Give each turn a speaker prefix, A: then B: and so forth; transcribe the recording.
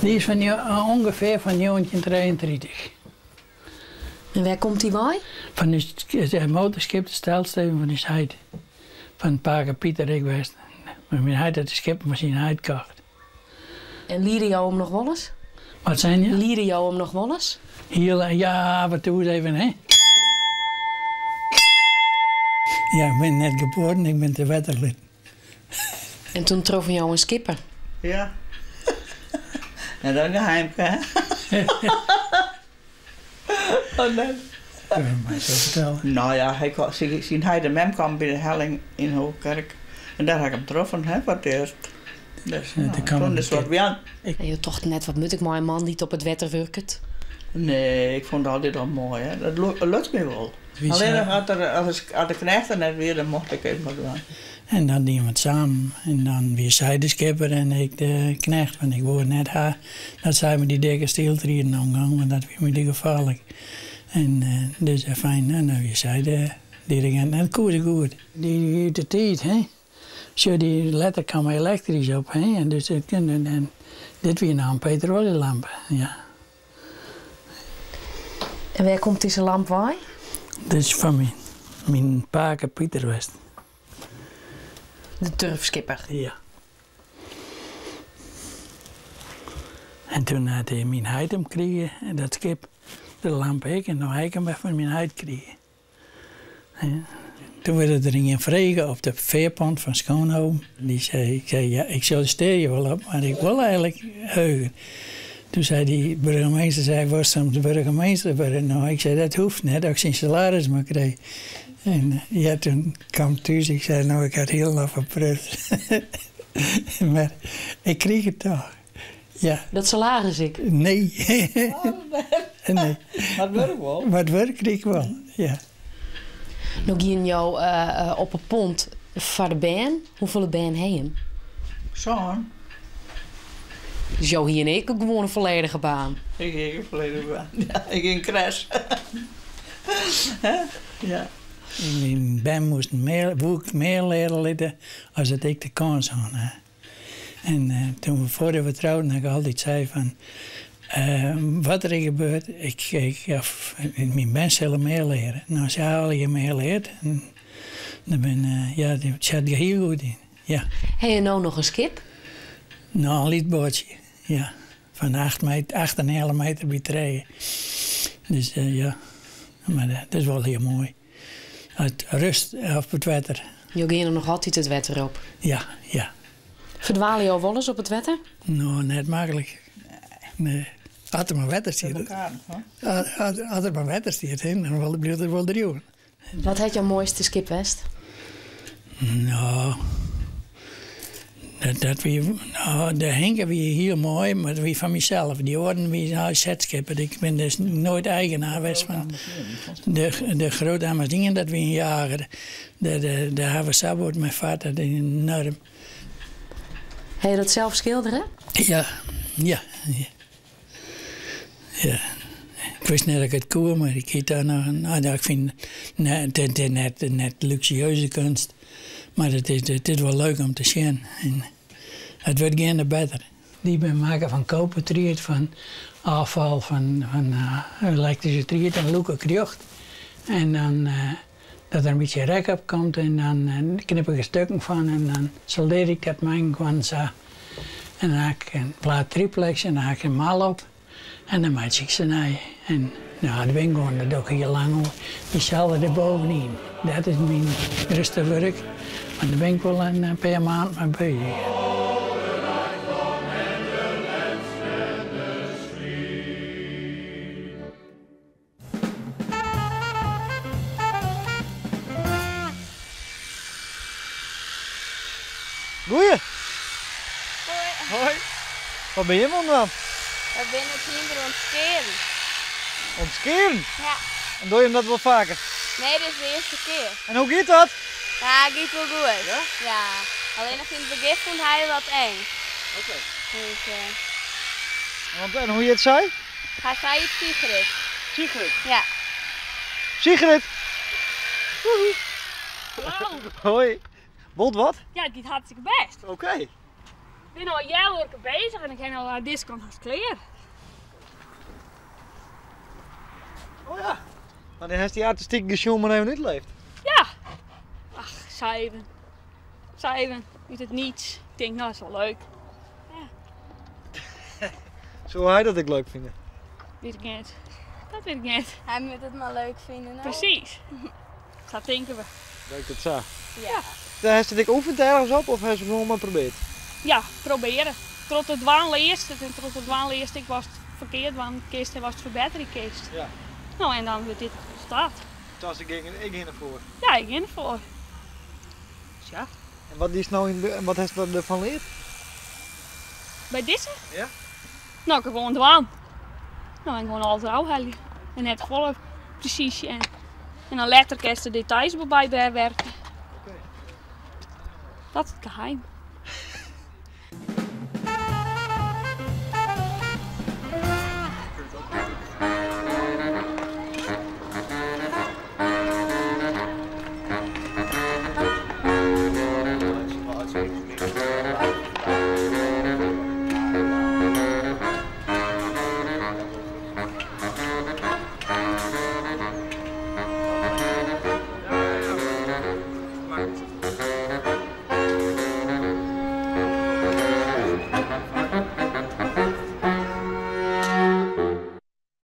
A: Dy is fan ûngefear fan njoggentjin trijeentritich.
B: En wêr komt dy wei?
A: Fan it motorskip de Stelsteven fan ús heit. Fan pake Pieter ek west. Mar myn heit hat de skippen fan syn heit kocht.
B: En liede jo him noch wolris?
A: Wat sein je?
B: Liede jo him noch wolris?
A: Hiel, ja, af en toe even, hè. Ja, ik bin net geboren, ik bin te wetter litten.
B: En toen troffen jo in skipper?
C: Ja. En dan geheimke, hè? Oh, nee.
A: Kun je my sa fertelle?
C: No ja, hy syn heit en mem kamen by de helling yn Hoogkerk. En dêr ha ik him troffen, hè, foar it earst. Dus, no, toen is wat wjan.
B: En jo tochten net, wat moat ik mei in man dy't op it wetter wurket?
C: Nee, ik fûn it altyd al moai, hè. Dat luts my wol. Allinnich as der, as de knecht der net wie, dan mocht ik even wat dwaan.
A: En dan dienen we it samen. En dan wie sy de skipper en ik de knecht. Want ik woe net ha dat sy mei dy dikke stieltriedden omgong, want dat wie my te gefaarlik. En dus fijn, en dan wie sy de dirigint. En dat koe se goed. Dy út de tiid, hè. Sjoch, dy letter kaam elektrysk op, hè. En dus en dit wie noch in petroalelampe, ja.
B: En wêr komt dizze lamp wei?
A: Dit is fan myn pake Pieter west.
B: De turfskipper?
A: Ja. En toen hat myn heit him krige, dat skip, de lamp ek, en no ha ik him wer fan myn heit krige. Ja. Toen werd er ien frege op de fearpont fan Schoonhoven. Dy sei, ik sei, ja, ik sollicitearje wol op, mar ik wol eigenlik heger. Toen sei dy burgemeester, sei, wolst soms burgemeester wurde? No, ik sei, dat hoecht net, as ik syn salaris mar krij. En ja, toen kaam ik thús, ik sei, no, ik ha it hielendal ferprut. Mar ik krige it toch. Ja.
B: Dat salaris ek?
A: Nee. Nee.
C: Mar it wurk wol?
A: Mar it wurk krige ik wol, ja.
B: No gienen jo op 'e pont foar de bern. Hoefolle bern ha jim?
C: Sân.
B: Dus jo hiene ek gewoan in folledige baan?
C: Ik hie ek in folledige baan, ja. Ik hie in kresj. Ja.
A: Myn bern moasten mear, woe ik mear leare litte as dat ik de kâns hân ha. En toen foardat we trouden, ha ik altyd sei fan, wat der ek gebeurt, ik, ik, myn bern sille mear leare. No, se ha allegear mear leard. En dêr bin, ja, dêr sit hiel goed yn, ja.
B: Ha je no noch in skip?
A: No, in lyts boatsje, ja. Fan 8 meter, 8,5 meter by trije. Dus ja, mar dat is wol hiel moai. It rêst op it wetter.
B: Jo geane noch altyd it wetter op?
A: Ja, ja.
B: Ferdwale jo wolris op it wetter?
A: No, net maklik. Nee. As der mar wetter stiet. As der mar wetter stiet, dan bliuwt it wol driuwen.
B: Wat hat jo moaiste skip west?
A: No, dat wie, no, de Hinke wie hiel moai, mar dat wie fan mysels. Dy oaren wie no setskippen. Ik bin dus noait eigenaar west fan de Grote Amazine, dat wie in jager. Dêr ha we sa wat mei fard, dat is enoarm.
B: Ha je dat sels skildere?
A: Ja, ja. Ja. Ik wist net dat ik it koe, mar ik hie daar noch in. No, ik fyn it is net luksueuze keunst, mar it is wol leuk om te sjen. En it wurdt geande better. Dy binne makke fan kopertried, fan ôffal fan elektryske tried en lûk ik rjocht. En dan dat der in bytsje rek op komt en dan knip ik der stukken fan en dan soldear ik dat mei sa. En dan ha ik in plaat triplex en dan ha ik in mal op en dan meitsje ik se nij. En no, dat bin ik gewoan, dat doch ik hiel lang oer. Dyselde derbovenyn. Dat is myn grutste wurk, mar dêr bin ik wol in pear maand mei beuzich.
D: Goeie!
E: Hoi.
D: Hoi. Wat binne jim oan it dwaan?
E: We binne it hynder oan it skearen.
D: Oan it skearen?
E: Ja.
D: En dogge jim dat wol faker?
E: Nee, dit is de earste kear.
D: En hoe giet dat?
E: Ja, giet wol goed.
D: Ja?
E: Ja. Allinnich yn it begjin fûn hy wat eng.
D: Oké.
E: Dus,
D: Want, en hoe hjit sy?
E: Har sy hjit Sigrid.
D: Sigrid?
E: Ja.
D: Sigrid! Hoi. Wol it wat?
F: Ja, it giet hartstikke bêst.
D: Oké.
F: Bin al healoerke bezich en ik ha al dizze kant hast klear.
D: Oh ja. Mar dan hast dy artistyk gesjoen mar even útleefd.
F: Ja. Ach, sa even. Sa even, út it niets. Ik tink, no, is wol leuk. Ja.
D: Soe hy dat ek leuk fine?
F: Wit ik net. Dat wit ik net.
E: Hy moat it mar leuk fine, no.
F: Presys. Sa tinke we.
D: Leuk dat sa.
E: Ja.
D: Hast it ek oefend ergens op of hast it gewoan mar probeard?
F: Ja, probearje. Troch te dwaan learst it en troch te dwaan learst ek watst ferkeard dwaan kinst en watst ferbetterje kinst.
D: Ja.
F: No en dan wurdt dit it resultaat.
D: Dus ik gean derfoar.
F: Ja, ik gean derfoar. Dus ja.
D: En wat is no yn, wat hast derfan leard?
F: By dizze?
D: Ja.
F: No, gewoan dwaan. No, en gewoan alles derôf helje. En net folle presys en, en dan letter kinst de details derby werke.
D: Oké.
F: Dat is it geheim.